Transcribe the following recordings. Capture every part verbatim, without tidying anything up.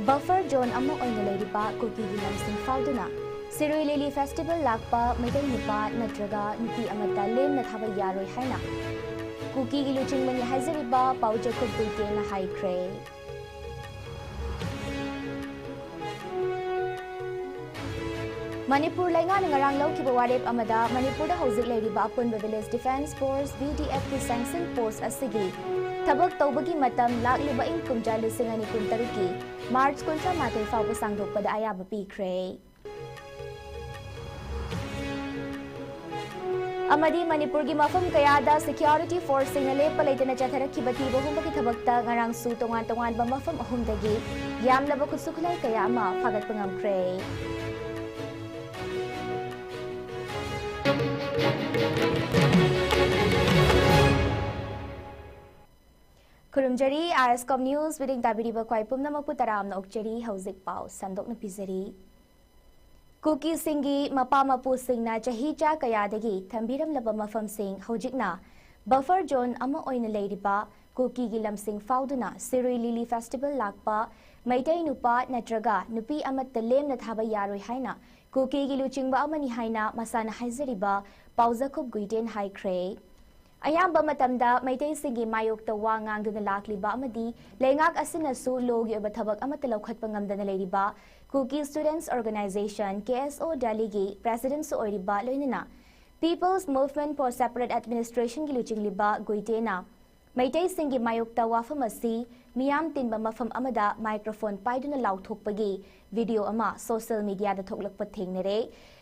Buffer zone ꯑꯃ ꯑꯣꯏꯅ ꯂꯩꯔꯤꯕ ꯀꯨꯀꯤꯒꯤ ꯂꯝꯁꯤꯡ ꯐꯥꯎꯗꯨꯅ ꯁꯤꯔꯨꯏ ꯂꯤꯂꯤ festival ꯂꯥꯛꯄ ꯃꯩꯇꯩ ꯅꯨꯄꯥ ꯅꯠꯇ꯭ꯔꯒ ꯅꯨꯄꯤ ꯑꯃꯠꯇ ꯂꯦꯝꯅ ꯊꯥꯕ ꯌꯥꯔꯣꯏ ꯍꯥꯏꯅ ꯀꯨꯀꯤꯒꯤ ꯂꯨꯆꯤꯡꯕꯅꯤ ꯍꯥꯏꯖꯔꯤꯕ ꯄꯥꯎ ꯖꯦꯀꯣꯕ ꯒꯨꯏꯇꯦꯅ ꯍꯥꯏꯈ꯭ꯔꯦ꯫ ꯃꯅꯤꯄꯨꯔ ꯂꯩꯉꯥꯛꯅ ꯉꯔꯥꯡ ꯂꯧꯈꯤꯕ ꯋꯥꯔꯦꯞ ꯑꯃꯗ ꯃꯅꯤꯄꯨꯔꯗ ꯍꯧꯖꯤꯛ ꯂꯩꯔꯤꯕ ꯑꯄꯨꯟꯕ Village Defence Force, V D F ꯀꯤ sanction post ꯑꯁꯤꯒꯤ ꯊꯕꯛ ꯇꯧꯕꯒꯤ ꯃꯇꯝ ꯂꯥꯛꯂꯤꯕ ꯏꯪ ꯀꯨꯝꯖꯥ ꯂꯤꯁꯤꯡ ꯑꯅꯤ ꯀꯨꯟꯇꯔꯨꯛꯀꯤ ꯃꯥꯔꯆ ꯀꯨꯟꯊ꯭ꯔꯥ ꯃꯥꯊꯣꯏ ꯐꯥꯎꯕ ꯁꯥꯡꯗꯣꯛꯄꯗ ꯑꯌꯥꯕ ꯄꯤꯈ꯭ꯔꯦ꯫ ꯑꯃꯗꯤ ꯃꯅꯤꯄꯨꯔꯒꯤ ꯃꯐꯝ ꯀꯌꯥꯗ security forceꯁꯤꯡꯅ ꯂꯦꯞꯄ ꯂꯩꯇꯅ ꯆꯠꯊꯔꯛꯈꯤꯕ ꯊꯤꯕ ꯍꯨꯝꯕꯒꯤ ꯊꯕꯛꯇ ꯉꯔꯥꯡꯁꯨ ꯇꯣꯉꯥꯟ ꯇꯣꯉꯥꯟꯕ ꯃꯐꯝ ꯑꯍꯨꯝꯗꯒꯤ ꯌꯥꯝꯂꯕ ꯈꯨꯠꯁꯨ ꯈꯨꯠꯂꯥꯏ ꯀꯌꯥ ꯑꯃ ꯐꯥꯒꯠꯄ ꯉꯝꯈ꯭ꯔꯦ꯫ ꯈꯨꯔꯨꯝꯖꯔꯤ, ISCOM News ꯃꯤꯠꯌꯦꯡ ꯇꯥꯕꯤꯔꯤꯕ ꯈ꯭ꯋꯥꯏ ꯄꯨꯝꯅꯃꯛꯄꯨ ꯇꯔꯥꯝꯅ ꯑꯣꯛꯆꯔꯤ꯫ ꯍꯧꯖꯤꯛ ꯄꯥꯎ ꯁꯟꯗꯣꯛꯅ ꯄꯤꯖꯔꯤ꯫ ꯀꯨꯀꯤꯁꯤꯡꯒꯤ ꯃꯄꯥ ꯃꯄꯨꯁꯤꯡꯅ ꯆꯍꯤ ꯆꯥ ꯀꯌꯥꯗꯒꯤ ꯊꯝꯕꯤꯔꯝꯂꯕ ꯃꯐꯝꯁꯤꯡ ꯍꯧꯖꯤꯛꯅ buffer zone ꯑꯃ ꯑꯣꯏꯅ ꯂꯩꯔꯤꯕ ꯀꯨꯀꯤꯒꯤ ꯂꯝꯁꯤꯡ ꯐꯥꯎꯗꯨꯅ ꯁꯤꯔꯨꯏ ꯂꯤꯂꯤ festival ꯂꯥꯛꯄ ꯃꯩꯇꯩ ꯅꯨꯄꯥ ꯅꯠꯇ꯭ꯔꯒ ꯅꯨꯄꯤ ꯑꯃꯠꯇ ꯂꯦꯝꯅ ꯊꯥꯕ ꯌꯥꯔꯣꯏ ꯍꯥꯏꯅ ꯀꯨꯀꯤꯒꯤ ꯂꯨꯆꯤꯡꯕ ꯑꯃꯅꯤ ꯍꯥꯏꯅ ꯃꯁꯥꯅ ꯍꯥꯏꯖꯔꯤꯕ ꯄꯥꯎꯖꯈꯨꯞ ꯒꯨꯏꯇꯦꯟ ꯍꯥꯏꯈ꯭ꯔꯦ꯫ ꯑꯌꯥꯝꯕ ꯃꯇꯝꯗ ꯃꯩꯇꯩꯁꯤꯡꯒꯤ ꯃꯥꯌꯣꯛꯇ ꯋꯥ ꯉꯥꯡꯗꯨꯅ ꯂꯥꯛꯂꯤꯕ ꯑꯃꯗꯤ ꯂꯩꯉꯥꯛ ꯑꯁꯤꯅꯁꯨ ꯂꯣꯒꯤ ꯑꯣꯏꯕ ꯊꯕꯛ ꯑꯃꯠꯇ ꯂꯧꯈꯠꯄ ꯉꯝꯗꯅ ꯂꯩꯔꯤꯕ Kuki Students Organisation, KSO Delhiꯒꯤ presidentꯁꯨ ꯑꯣꯏꯔꯤꯕ, ꯂꯣꯏꯅꯅ People's Movement for Separate Administrationꯒꯤ ꯂꯨꯆꯤꯡꯂꯤꯕ ꯒꯨꯏꯇꯦꯅ ꯃꯩꯇꯩꯁꯤꯡꯒꯤ ꯃꯥꯌꯣꯛꯇ ꯋꯥꯐꯝ ꯑꯁꯤ ꯃꯤꯌꯥꯝ ꯇꯤꯟꯕ ꯃꯐꯝ ꯑꯃꯗ microphone ꯄꯥꯏꯗꯨꯅ ꯂꯥꯎꯊꯣꯛꯄꯒꯤ video ꯑꯃ social mediaꯗ ꯊꯣꯛꯂꯛꯄ ꯊꯦꯡꯅꯔꯦ꯫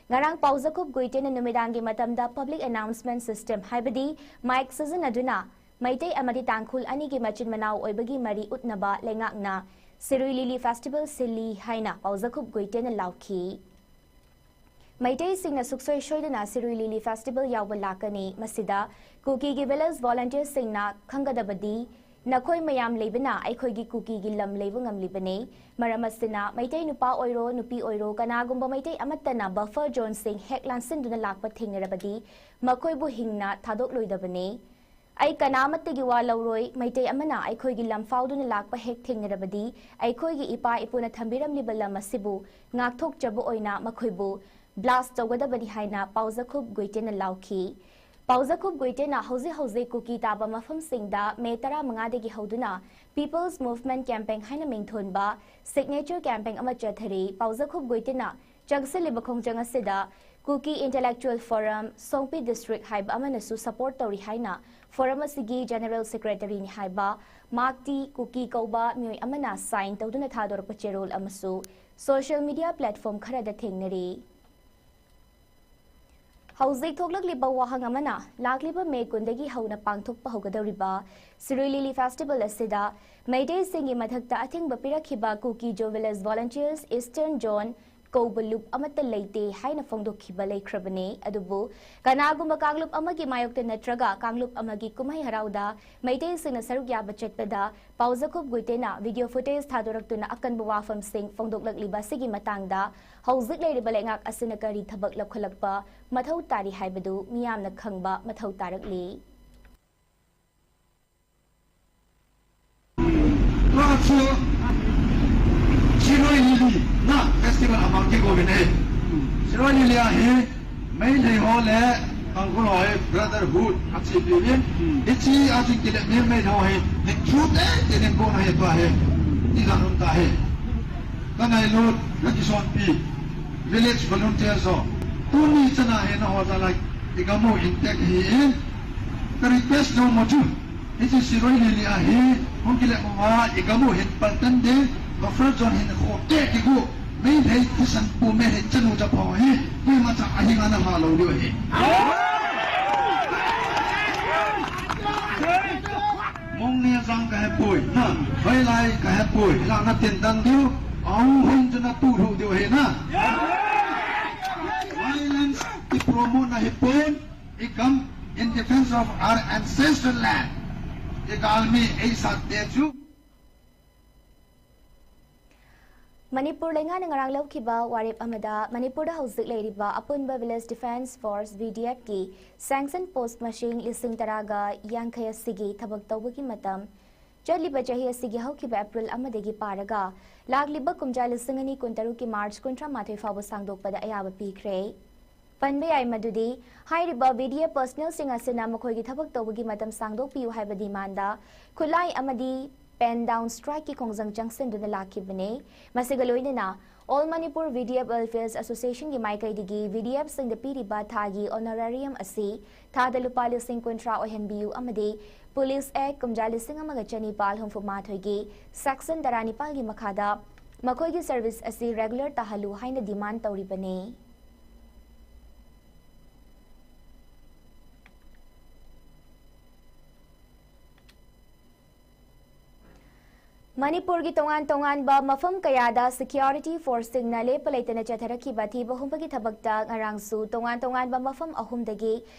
ꯉꯔꯥꯡ ꯄꯥꯎꯖꯈꯨꯞ ꯒꯨꯏꯇꯦꯅ ꯅꯨꯃꯤꯗꯥꯡꯒꯤ ꯃꯇꯝꯗ public announcement system, ꯍꯥꯏꯕꯗꯤ mic ꯁꯤꯖꯤꯟꯅꯗꯨꯅ ꯃꯩꯇꯩ ꯑꯃꯗꯤ ꯇꯥꯡꯈꯨꯜ ꯑꯅꯤꯒꯤ ꯃꯆꯤꯟ ꯃꯅꯥꯎ ꯑꯣꯏꯕꯒꯤ ꯃꯔꯤ ꯎꯠꯅꯕ ꯂꯩꯉꯥꯛꯅ ꯁꯤꯔꯨꯏ ꯂꯤꯂꯤ festival ꯁꯤꯜꯂꯤ ꯍꯥꯏꯅ ꯄꯥꯎꯖꯈꯨꯞ ꯒꯨꯏꯇꯦꯅ ꯂꯥꯎꯈꯤ꯫ ꯃꯩꯇꯩꯁꯤꯡꯅ ꯁꯨꯛꯁꯣꯏ ꯁꯣꯏꯗꯅ ꯁꯤꯔꯨꯏ ꯂꯤꯂꯤ festival ꯌꯥꯎꯕ ꯂꯥꯛꯀꯅꯤ꯫ ꯃꯁꯤꯗ ꯀꯨꯀꯤꯒꯤ village volunteerꯁꯤꯡꯅ ꯈꯪꯒꯗꯕꯗꯤ, ꯅꯈꯣꯏ ꯃꯌꯥꯝ ꯂꯩꯕꯅ ꯑꯩꯈꯣꯏꯒꯤ ꯀꯨꯀꯤꯒꯤ ꯂꯝ ꯂꯩꯕ ꯉꯝꯂꯤꯕꯅꯤ꯫ ꯃꯔꯝ ꯑꯁꯤꯅ, ꯃꯩꯇꯩ ꯅꯨꯄꯥ ꯑꯣꯏꯔꯣ, ꯅꯨꯄꯤ ꯑꯣꯏꯔꯣ, ꯀꯅꯥꯒꯨꯝꯕ ꯃꯩꯇꯩ ꯑꯃꯠꯇꯅ buffer zoneꯁꯤꯡ ꯍꯦꯛ ꯂꯥꯟꯁꯤꯟꯗꯨꯅ ꯂꯥꯛꯄ ꯊꯦꯡꯅꯔꯕꯗꯤ, ꯃꯈꯣꯏꯕꯨ ꯍꯤꯡꯅ ꯊꯥꯗꯣꯛꯂꯣꯏꯗꯕꯅꯤ꯫ ꯑꯩ ꯀꯅꯥꯃꯠꯇꯒꯤ ꯋꯥ ꯂꯧꯔꯣꯏ꯫ ꯃꯩꯇꯩ ꯑꯃꯅ ꯑꯩꯈꯣꯏꯒꯤ ꯂꯝ ꯐꯥꯎꯗꯨꯅ ꯂꯥꯛꯄ ꯍꯦꯛ ꯊꯦꯡꯅꯔꯕꯗꯤ, ꯑꯩꯈꯣꯏꯒꯤ ꯏꯄꯥ ꯏꯄꯨꯅ ꯊꯝꯕꯤꯔꯝꯂꯤꯕ ꯂꯝ ꯑꯁꯤꯕꯨ ꯉꯥꯛꯊꯣꯛꯆꯕ ꯑꯣꯏꯅ ꯃꯈꯣꯏꯕꯨ blast ꯇꯧꯒꯗꯕꯅꯤ ꯍꯥꯏꯅ ꯄꯥꯎꯖꯈꯨꯞ ꯒꯨꯏꯇꯦꯟꯅ ꯂꯥꯎꯈꯤ꯫ ꯄꯥꯎꯖꯈꯨꯞ ꯒꯨꯏꯇꯦꯟꯅ ꯍꯧꯖꯤꯛ ꯍꯧꯖꯤꯛ ꯀꯨꯀꯤ ꯇꯥꯕ ꯃꯐꯝꯁꯤꯡꯗ ꯃꯦ ꯇꯔꯥꯃꯉꯥꯗꯒꯤ ꯍꯧꯗꯨꯅ People's Movement Campaign ꯍꯥꯏꯅ ꯃꯤꯡꯊꯣꯟꯕ signature campaign ꯑꯃ ꯆꯠꯊꯔꯤ꯫ ꯄꯥꯎꯖꯈꯨꯞ ꯒꯨꯏꯇꯦꯟꯅ ꯆꯪꯁꯤꯜꯂꯤꯕ ꯈꯣꯡꯖꯪ ꯑꯁꯤꯗ ꯀꯨꯀꯤ Intellectual Forum, ꯁꯣꯡꯄꯤ District ꯍꯥꯏꯕ ꯑꯃꯅꯁꯨ support ꯇꯧꯔꯤ ꯍꯥꯏꯅ forum ꯑꯁꯤꯒꯤ General Secretary ꯅꯤ ꯍꯥꯏꯕ ꯃꯥꯛꯇꯤ ꯀꯨꯀꯤ ꯀꯧꯕ ꯃꯤꯑꯣꯏ ꯑꯃꯅ sign ꯇꯧꯗꯨꯅ ꯊꯥꯗꯣꯔꯛꯄ ꯆꯦꯔꯣꯜ ꯑꯃꯁꯨ social media platform ꯈꯔꯗ ꯊꯦꯡꯅꯔꯤ꯫ ꯍꯧꯖꯤꯛ ꯊꯣꯛꯂꯛꯂꯤꯕ ꯋꯥꯍꯪ ꯑꯃꯅ, ꯂꯥꯛꯂꯤꯕ ꯃꯦ ꯀꯨꯟꯗꯒꯤ ꯍꯧꯅ ꯄꯥꯡꯊꯣꯛꯄ ꯍꯧꯒꯗꯧꯔꯤꯕ ꯁꯤꯔꯣꯏ ꯂꯤꯂꯤ festival ꯑꯁꯤꯗ ꯃꯩꯇꯩꯁꯤꯡꯒꯤ ꯃꯊꯛꯇ ꯑꯊꯤꯡꯕ ꯄꯤꯔꯛꯈꯤꯕ ꯀꯨꯀꯤ ꯖꯣ ꯚꯤꯂꯦꯖ ꯚꯣꯂꯟꯇꯤꯌꯔꯁ ꯏꯁꯇꯔꯟ ꯖꯣꯟ ꯀꯧꯕ ꯂꯨꯞ ꯑꯃꯠꯇ ꯂꯩꯇꯦ ꯍꯥꯏꯅ ꯐꯣꯡꯗꯣꯛꯈꯤꯕ ꯂꯩꯈ꯭ꯔꯕꯅꯤ꯫ ꯑꯗꯨꯕꯨ ꯀꯅꯥꯒꯨꯝꯕ ꯀꯥꯡꯂꯨꯞ ꯑꯃꯒꯤ ꯃꯥꯌꯣꯛꯇ ꯅꯠꯇ꯭ꯔꯒ ꯀꯥꯡꯂꯨꯞ ꯑꯃꯒꯤ ꯀꯨꯝꯍꯩ ꯍꯔꯥꯎꯗ ꯃꯩꯇꯩꯁꯤꯡꯅ ꯁꯔꯨꯛ ꯌꯥꯕ ꯆꯠꯄꯗ ꯄꯥꯎꯖꯈꯨꯞ ꯒꯨꯏꯇꯦꯟꯅ video footage ꯊꯥꯗꯣꯔꯛꯇꯨꯅ ꯑꯀꯟꯕ ꯋꯥꯐꯝꯁꯤꯡ ꯐꯣꯡꯗꯣꯛꯂꯛꯂꯤꯕ ꯑꯁꯤꯒꯤ ꯃꯇꯥꯡꯗ ꯍꯧꯖꯤꯛ ꯂꯩꯔꯤꯕ ꯂꯩꯉꯥꯛ ꯑꯁꯤꯅ ꯀꯔꯤ ꯊꯕꯛ ꯂꯧꯈꯠꯂꯛꯄ ꯃꯊꯧ ꯇꯥꯔꯤ ꯍꯥꯏꯕꯗꯨ ꯃꯤꯌꯥꯝꯅ ꯈꯪꯕ ꯃꯊꯧ ꯇꯥꯔꯛꯂꯤ꯫ ꯂꯥꯛꯁꯨ ꯁꯤꯔꯣꯏ ꯂꯤꯂꯤ ꯅ festival ꯑꯃꯒꯤ ꯒꯣꯕꯤꯟ ꯑꯦ꯫ ꯁꯤꯔꯣꯏ ꯂꯤꯂꯤ ꯑꯍꯤ ꯃꯩ ꯂꯩꯍꯣ ꯂꯦ ꯇꯥꯡꯈꯨꯜ ꯍꯣꯏ brotherhood ꯑꯁꯤ ꯄꯤꯕꯤ꯫ ꯏꯆꯤ ꯑꯁꯤ ꯀꯤꯂꯦ ꯃꯦ ꯃꯩ ꯂꯩꯍꯣ ꯍꯦ꯫ ꯅꯤꯡꯊꯨ ꯇꯦ ꯇꯦ ꯅꯤꯡ ꯀꯣ ꯅ ꯍꯦ ꯇꯣ ꯍꯦ꯫ ꯇꯤ ꯂꯥ ꯅꯨꯡ ꯇꯥ ꯍꯦ꯫ ꯀꯅꯥꯏ ꯂꯣ ꯔꯀꯤ ꯁꯣꯟ ꯄꯤ꯫ Village volunteer so ꯇꯨꯅꯤ ꯆꯅꯥ ꯍꯦ ꯅ ꯍꯣ ꯖꯥ ꯂꯥꯏ ꯏꯒꯥꯃꯨ ꯏꯟꯇꯦꯛ ꯍꯤ ꯏꯟ ꯀꯔꯤ ꯄꯦꯁ ꯅꯣ ꯃꯆꯨ ꯍꯤꯆꯤ ꯁꯤꯔꯣꯏ ꯂꯤꯂꯤ ꯑꯍꯤ ꯍꯣꯡ ꯀꯤꯂꯦ ꯃꯃꯥ ꯏꯒꯥꯃꯨ ꯍꯤꯟ ꯄꯟꯇꯟ ꯗꯦ ꯕꯐꯔ ꯖꯣꯟ ꯍꯤꯟ ꯈꯣ ꯀꯦ ꯀꯤꯒꯨ ꯃꯤ ꯂꯩ ꯊꯤꯁꯟ ꯄꯨ ꯃꯦ ꯍꯦ ꯆꯅꯨ ꯖ ꯐꯥꯎ ꯍꯤ ꯃꯤ ꯃꯆꯥ ꯑꯍꯤ ꯉꯥꯅ ꯍꯥ ꯂꯧ ꯂꯤꯌꯣ ꯍꯤ꯫ ꯃꯣꯡꯅꯦ ꯖꯥꯡ ꯀ ꯍꯦ ꯄꯣꯏ ꯅ ꯍꯣꯏ ꯂꯥꯏ ꯀ ꯍꯦ ꯄꯣꯏ ꯂꯥ ꯅ ꯇꯤꯟ ꯇꯟ ꯗꯤꯌꯨ ꯑꯍꯨꯝ ꯍꯨꯝ ꯖꯅ ꯇꯨ ꯂꯨ ꯗꯤꯌꯨ ꯍꯤ ꯅ꯫ Violence ꯇꯤ promote ꯅ ꯍꯤ ꯄꯣꯏ Ekam in defense of our ancestral land. ꯏꯀꯥꯜꯃꯤ ꯑꯩ ꯁꯥꯠ ꯗꯦ ꯖꯨ꯫ ꯃꯅꯤꯄꯨꯔ ꯂꯩꯉꯥꯛꯅ ꯉꯔꯥꯡ ꯂꯧꯈꯤꯕ ꯋꯥꯔꯦꯞ ꯑꯃꯗ ꯃꯅꯤꯄꯨꯔꯗ ꯍꯧꯖꯤꯛ ꯂꯩꯔꯤꯕ ꯑꯄꯨꯟꯕ Village Defence Force, V D F ꯀꯤ sanction post ꯃꯁꯤꯡ ꯂꯤꯁꯤꯡ ꯇꯔꯥꯒ ꯌꯥꯡꯈꯩ ꯑꯁꯤꯒꯤ ꯊꯕꯛ ꯇꯧꯕꯒꯤ ꯃꯇꯝ ꯆꯠꯂꯤꯕ ꯆꯍꯤ ꯑꯁꯤꯒꯤ ꯍꯧꯈꯤꯕ April ꯑꯃꯗꯒꯤ ꯄꯥꯔꯒ ꯂꯥꯛꯂꯤꯕ ꯀꯨꯝꯖꯥ ꯂꯤꯁꯤꯡ ꯑꯅꯤ ꯀꯨꯟꯇꯔꯨꯛꯀꯤ March ꯀꯨꯟꯊ꯭ꯔꯥ ꯃꯥꯊꯣꯏ ꯐꯥꯎꯕ ꯁꯥꯡꯗꯣꯛꯄꯗ ꯑꯌꯥꯕ ꯄꯤꯈ꯭ꯔꯦ꯫ ꯄꯟꯕ ꯌꯥꯏ ꯃꯗꯨꯗꯤ ꯍꯥꯏꯔꯤꯕ V D F personnelꯁꯤꯡ ꯑꯁꯤꯅ ꯃꯈꯣꯏꯒꯤ ꯊꯕꯛ ꯇꯧꯕꯒꯤ ꯃꯇꯝ ꯁꯥꯡꯗꯣꯛꯄꯤꯌꯨ ꯍꯥꯏꯕ demandꯗ ꯈꯨꯠꯂꯥꯏ ꯑꯃꯗꯤ pen down strikeꯀꯤ ꯈꯣꯡꯖꯪ ꯆꯪꯁꯤꯟꯗꯨꯅ ꯂꯥꯛꯈꯤꯕꯅꯤ꯫ ꯃꯁꯤꯒ ꯂꯣꯏꯅꯅ All Manipur V D F Welfare Associationꯒꯤ ꯃꯥꯏꯀꯩꯗꯒꯤ V D Fꯁꯤꯡꯗ ꯄꯤꯔꯤꯕ ꯊꯥꯒꯤ honorarium ꯑꯁꯤ ꯊꯥꯗ ꯂꯨꯄꯥ ꯂꯤꯁꯤꯡ ꯀꯨꯟꯊ꯭ꯔꯥ ꯑꯣꯏꯍꯟꯕꯤꯌꯨ ꯑꯃꯗꯤ Police Act ꯀꯨꯝꯖꯥ ꯂꯤꯁꯤꯡ ꯑꯃꯒ ꯆꯅꯤꯄꯥꯜ ꯍꯨꯝꯐꯨ ꯃꯥꯊꯣꯏꯒꯤ section ꯇꯔꯥꯅꯤꯄꯥꯜꯒꯤ ꯃꯈꯥꯗ ꯃꯈꯣꯏꯒꯤ service ꯑꯁꯤ regular ꯇꯥꯍꯜꯂꯨ ꯍꯥꯏꯅ demand ꯇꯧꯔꯤꯕꯅꯤ꯫ ꯃꯅꯤꯄꯨꯔꯒꯤ ꯇꯣꯉꯥꯟ ꯇꯣꯉꯥꯟꯕ ꯃꯐꯝ ꯀꯌꯥꯗ security forceꯁꯤꯡꯅ ꯂꯦꯞꯄ ꯂꯩꯇꯅ ꯆꯠꯊꯔꯛꯈꯤꯕ ꯊꯤꯕ ꯍꯨꯝꯕꯒꯤ ꯊꯕꯛꯇ ꯉꯔꯥꯡꯁꯨ ꯇꯣꯉꯥꯟ ꯇꯣꯉꯥꯟꯕ ꯃꯐꯝ ꯑꯍꯨꯝꯗꯒꯤ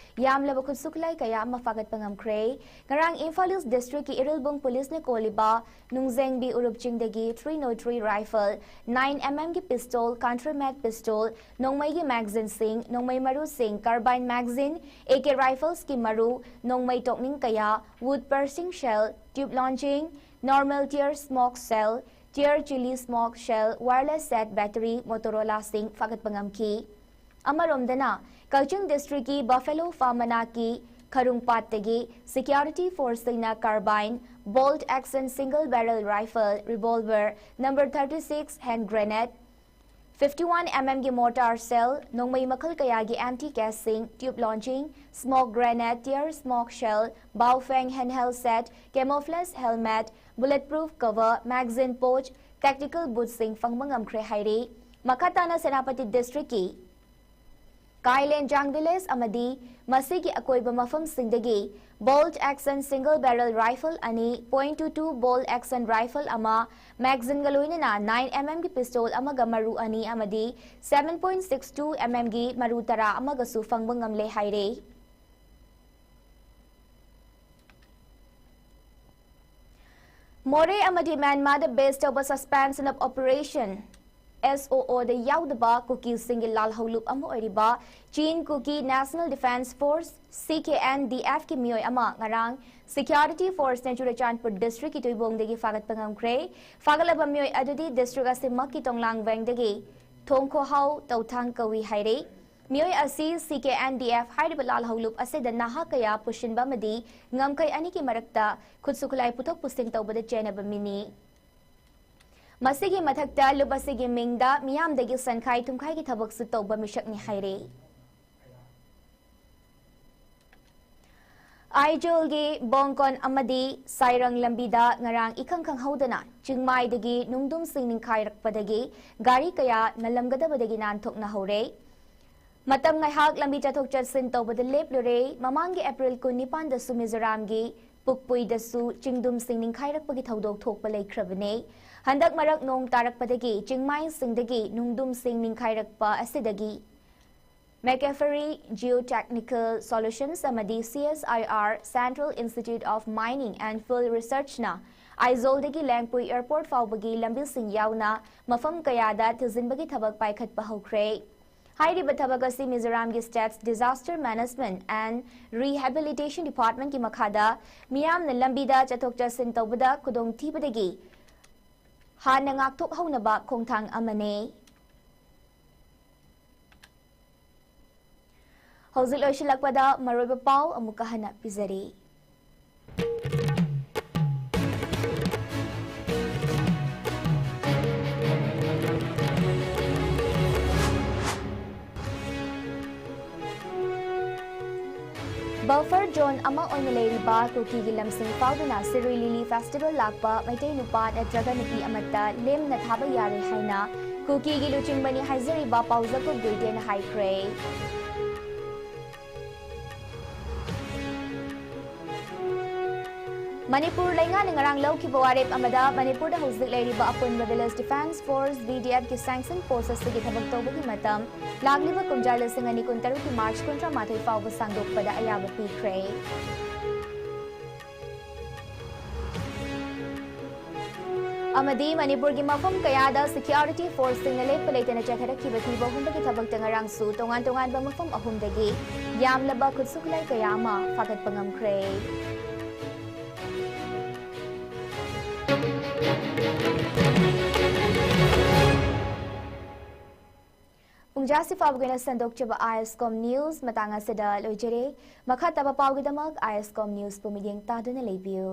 ꯌꯥꯝꯂꯕ ꯈꯨꯠꯁꯨ ꯈꯨꯠꯂꯥꯏ ꯀꯌꯥ ꯑꯃ ꯐꯥꯒꯠꯄ ꯉꯝꯈ꯭ꯔꯦ꯫ ꯉꯔꯥꯡ ꯏꯝꯐꯥꯜ East Districtꯀꯤ ꯏꯔꯤꯜꯕꯨꯡ Policeꯅ ꯀꯣꯜꯂꯤꯕ ꯅꯨꯡꯖꯦꯡꯕꯤ ꯎꯔꯨꯞ ꯆꯤꯡꯗꯒꯤ three nought three rifle, nine mmꯒꯤ pistol, counter made pistol, ꯅꯣꯡꯃꯩꯒꯤ magazineꯁꯤꯡ, ꯅꯣꯡꯃꯩ ꯃꯔꯨꯁꯤꯡ, carbine magazine, A K riflesꯀꯤ ꯃꯔꯨ, ꯅꯣꯡꯃꯩ ꯇꯣꯛꯅꯤꯡ ꯀꯌꯥ, wood piercing shell, tube launching, normal tear smoke shell, tear chili smoke shell, wireless set battery, Motorolaꯁꯤꯡ ꯐꯥꯒꯠꯄ ꯉꯝꯈꯤ꯫ ꯑꯃꯔꯣꯝꯗꯅ, ꯀꯛꯆꯤꯡ Districtꯀꯤ Buffalo Farm ꯃꯅꯥꯛꯀꯤ ꯈꯔꯨꯡꯄꯥꯠꯇꯒꯤ security forceꯁꯤꯡꯅ carbine, bolt action single barrel rifle, revolver, number thirty six hand grenade, fifty one mmꯒꯤ mortar shell, ꯅꯣꯡꯃꯩ ꯃꯈꯜ ꯀꯌꯥꯒꯤ empty caseꯁꯤꯡ, tube launching, smoke grenade, tear smoke shell, Baofeng handheld set, camouflage helmet, bulletproof cover, magazine pouch, tactical bootsꯁꯤꯡ ꯐꯪꯕ ꯉꯝꯈ꯭ꯔꯦ ꯍꯥꯏꯔꯤ꯫ ꯃꯈꯥ ꯇꯥꯅ Senapati Districtꯀꯤ ꯀꯥꯏꯂꯦꯟꯖꯥꯡ village ꯑꯃꯗꯤ ꯃꯁꯤꯒꯤ ꯑꯀꯣꯏꯕ ꯃꯐꯝꯁꯤꯡꯗꯒꯤ bolt action single barrel rifle ꯑꯅꯤ, point two two bolt action rifle ꯑꯃ, magazineꯒ ꯂꯣꯏꯅꯅ nine mmꯒꯤ pistol ꯑꯃꯒ ꯃꯔꯨ ꯑꯅꯤ ꯑꯃꯗꯤ seven point six two mmꯒꯤ ꯃꯔꯨ ꯇꯔꯥ ꯑꯃꯒꯁꯨ ꯐꯪꯕ ꯉꯝꯂꯦ ꯍꯥꯏꯔꯦ꯫ ꯃꯣꯔꯦ ꯑꯃꯗꯤ ꯃ꯭ꯌꯥꯟꯃꯥꯔꯗ ꯕꯦꯁ ꯇꯧꯕ Suspension of Operation, S O O, ꯗ ꯌꯥꯎꯗꯕ ꯀꯨꯀꯤꯁꯤꯡꯒꯤ ꯂꯥꯜꯍꯧꯂꯨꯞ ꯑꯃ ꯑꯣꯏꯔꯤꯕ Chin Kuki National Defence Force, C K N D F, ꯀꯤ ꯃꯤꯑꯣꯏ ꯑꯃ ꯉꯔꯥꯡ Security Force ꯅ ꯆꯨꯔꯆꯥꯟꯄꯨꯔ district ꯀꯤ ꯇꯨꯏꯕꯣꯡꯗꯒꯤ ꯐꯥꯒꯠꯄ ꯉꯝꯈ꯭ꯔꯦ꯫ ꯐꯥꯒꯠꯂꯕ ꯃꯤꯑꯣꯏ ꯑꯗꯨꯗꯤ district ꯑꯁꯤꯃꯛꯀꯤ ꯇꯣꯡꯂꯥꯡ ꯋꯦꯡꯗꯒꯤ ꯊꯣꯡꯈꯣꯍꯥꯎ ꯇꯧꯊꯥꯡ ꯀꯧꯏ ꯍꯥꯏꯔꯦ꯫ ꯃꯤꯑꯣꯏ ꯑꯁꯤ C K N D F ꯍꯥꯏꯔꯤꯕ ꯂꯥꯜꯍꯧꯂꯨꯞ ꯑꯁꯤꯗ ꯅꯍꯥ ꯀꯌꯥ ꯄꯨꯁꯤꯟꯕ ꯑꯃꯗꯤ ꯉꯝꯈꯩ ꯑꯅꯤꯒꯤ ꯃꯔꯛꯇ ꯈꯨꯠꯁꯨ ꯈꯨꯠꯂꯥꯏ ꯄꯨꯊꯣꯛ ꯄꯨꯁꯤꯟ ꯇꯧꯕꯗ ꯆꯦꯟꯅꯕ ꯃꯤꯅꯤ꯫ ꯃꯁꯤꯒꯤ ꯃꯊꯛꯇ ꯂꯨꯞ ꯑꯁꯤꯒꯤ ꯃꯤꯡꯗ ꯃꯤꯌꯥꯝꯗꯒꯤ ꯁꯟꯈꯥꯏ ꯊꯨꯝꯈꯥꯏꯒꯤ ꯊꯕꯛꯁꯨ ꯇꯧꯕ ꯃꯤꯁꯛꯅꯤ ꯍꯥꯏꯔꯦ꯫ ꯑꯥꯏꯖꯣꯜꯒꯤ ꯕꯣꯡꯀꯣꯟ ꯑꯃꯗꯤ ꯁꯥꯏꯔꯪ ꯂꯝꯕꯤꯗ ꯉꯔꯥꯡ ꯏꯈꯪ ꯈꯪꯍꯧꯗꯅ ꯆꯤꯡꯃꯥꯏꯗꯒꯤ ꯅꯨꯡꯗꯨꯝꯁꯤꯡ ꯅꯤꯡꯈꯥꯏꯔꯛꯄꯗꯒꯤ ꯒꯥꯔꯤ ꯀꯌꯥ ꯅꯜꯂꯝꯒꯗꯕꯗꯒꯤ ꯅꯥꯟꯊꯣꯛꯅꯍꯧꯔꯦ꯫ ꯃꯇꯝ ꯉꯥꯏꯍꯥꯛ ꯂꯝꯕꯤ ꯆꯠꯊꯣꯛ ꯆꯠꯁꯤꯟ ꯇꯧꯕꯗ ꯂꯦꯞꯂꯨꯔꯦ꯫ ꯃꯃꯥꯡꯒꯤ April ꯀꯨꯟꯅꯤꯄꯥꯟꯗꯁꯨ ꯃꯤꯖꯣꯔꯥꯝꯒꯤ ꯄꯨꯛꯄꯨꯏꯗꯁꯨ ꯆꯤꯡꯗꯨꯝꯁꯤꯡ ꯅꯤꯡꯈꯥꯏꯔꯛꯄꯒꯤ ꯊꯧꯗꯣꯛ ꯊꯣꯛꯄ ꯂꯩꯈ꯭ꯔꯕꯅꯦ꯫ ꯍꯟꯗꯛ ꯃꯔꯛ ꯅꯣꯡ ꯇꯥꯔꯛꯄꯗꯒꯤ ꯆꯤꯡꯃꯥꯏꯁꯤꯡꯗꯒꯤ ꯅꯨꯡꯗꯨꯝꯁꯤꯡ ꯅꯤꯡꯈꯥꯏꯔꯛꯄ ꯑꯁꯤꯗꯒꯤ Macquarie Geotechnical Solutions ꯑꯃꯗꯤ C S I R, Central Institute of Mining and Fuel Research ꯅ ꯑꯥꯏꯖꯣꯜꯗꯒꯤ ꯂꯦꯡꯄꯨꯏ airport ꯐꯥꯎꯕꯒꯤ ꯂꯝꯕꯤꯁꯤꯡ ꯌꯥꯎꯅ ꯃꯐꯝ ꯀꯌꯥꯗ ꯊꯤꯖꯤꯟꯕꯒꯤ ꯊꯕꯛ ꯄꯥꯏꯈꯠꯄ ꯍꯧꯈ꯭ꯔꯦ꯫ ꯍꯥꯏꯔꯤꯕ ꯊꯕꯛ ꯑꯁꯤ ꯃꯤꯖꯣꯔꯥꯝꯒꯤ State's Disaster Management and Rehabilitation Department ꯀꯤ ꯃꯈꯥꯗ ꯃꯤꯌꯥꯝꯅ ꯂꯝꯕꯤꯗ ꯆꯠꯊꯣꯛ ꯆꯠꯁꯤꯟ ꯇꯧꯕꯗ ꯈꯨꯗꯣꯡꯊꯤꯕꯗꯒꯤ ꯍꯥꯟꯅ ꯉꯥꯛꯊꯣꯛꯍꯧꯅꯕ ꯈꯣꯡꯊꯥꯡ ꯑꯃꯅꯤ꯫ ꯍꯧꯖꯤꯛ ꯂꯣꯏꯁꯤꯜꯂꯛꯄꯗ ꯃꯔꯨꯑꯣꯏꯕ ꯄꯥꯎ ꯑꯃꯨꯛꯀ ꯍꯟꯅ ꯄꯤꯖꯔꯤ꯫ Buffer zone ꯑꯃ ꯑꯣꯏꯅ ꯂꯩꯔꯤꯕ ꯀꯨꯀꯤꯒꯤ ꯂꯝꯁꯤꯡ ꯐꯥꯎꯗꯨꯅ ꯁꯤꯔꯨꯏ ꯂꯤꯂꯤ festival ꯂꯥꯛꯄ ꯃꯩꯇꯩ ꯅꯨꯄꯥ ꯅꯠꯇ꯭ꯔꯒ ꯅꯨꯄꯤ ꯑꯃꯠꯇ ꯂꯦꯝꯅ ꯊꯥꯕ ꯌꯥꯔꯣꯏ ꯍꯥꯏꯅ ꯀꯨꯀꯤꯒꯤ ꯂꯨꯆꯤꯡꯕꯅꯤ ꯍꯥꯏꯖꯔꯤꯕ ꯄꯥꯎꯖꯀꯨꯞ ꯒꯨꯏꯗꯦꯅ ꯍꯥꯏꯈ꯭ꯔꯦ꯫ ꯃꯅꯤꯄꯨꯔ ꯂꯩꯉꯥꯛꯅ ꯉꯔꯥꯡ ꯂꯧꯈꯤꯕ ꯋꯥꯔꯦꯞ ꯑꯃꯗ ꯃꯅꯤꯄꯨꯔꯗ ꯍꯧꯖꯤꯛ ꯂꯩꯔꯤꯕ ꯑꯄꯨꯟꯕ Village Defence Force, V D F, ꯀꯤ sanction post ꯑꯁꯤꯒꯤ ꯊꯕꯛ ꯇꯧꯕꯒꯤ ꯃꯇꯝ ꯂꯥꯛꯂꯤꯕ ꯀꯨꯝꯖꯥ ꯂꯤꯁꯤꯡ ꯑꯅꯤ ꯀꯨꯟꯇꯔꯨꯛꯀꯤ March ꯀꯨꯟꯊ꯭ꯔꯥ ꯃꯥꯊꯣꯏ ꯐꯥꯎꯕ ꯁꯥꯡꯗꯣꯛꯄꯗ ꯑꯌꯥꯕ ꯄꯤꯈ꯭ꯔꯦ꯫ ꯑꯃꯗꯤ ꯃꯅꯤꯄꯨꯔꯒꯤ ꯃꯐꯝ ꯀꯌꯥꯗ ꯁꯦꯀ꯭ꯌꯨꯔꯤꯇꯤ ꯐꯣꯔꯁꯁꯤꯡꯅ ꯂꯦꯞꯄ ꯂꯩꯇꯅ ꯆꯠꯊꯔꯛꯈꯤꯕ ꯊꯤꯕ ꯍꯨꯝꯕꯒꯤ ꯊꯕꯛꯇ ꯉꯔꯥꯡꯁꯨ ꯇꯣꯉꯥꯟ ꯇꯣꯉꯥꯟꯕ ꯃꯐꯝ ꯑꯍꯨꯝꯗꯒꯤ ꯌꯥꯝꯂꯕ ꯈꯨꯠꯁꯨ ꯈꯨꯠꯂꯥꯏ ꯀꯌꯥ ꯑꯃ ꯐꯥꯒꯠꯄ ꯉꯝꯈ꯭ꯔꯦ꯫ ꯄꯨꯡꯖꯥꯁꯤ ꯐꯥꯎꯕꯒꯤ ꯑꯣꯏꯅ ꯁꯟꯗꯣꯛꯆꯕ ꯑꯥꯏ ꯑꯦꯁ ꯀꯣꯝ ꯅ꯭ꯌꯨꯁ ꯃꯇꯥꯡ ꯑꯁꯤꯗ ꯂꯣꯏꯖꯔꯦ꯫ ꯃꯈꯥ ꯇꯥꯕ ꯄꯥꯎꯒꯤꯗꯃꯛ ꯑꯥꯏ ꯑꯦꯁ ꯀꯣꯝ ꯅ꯭ꯌꯨꯁꯄꯨ ꯃꯤꯠꯌꯦꯡ ꯇꯥꯗꯨꯅ ꯂꯩꯕꯤꯌꯨ꯫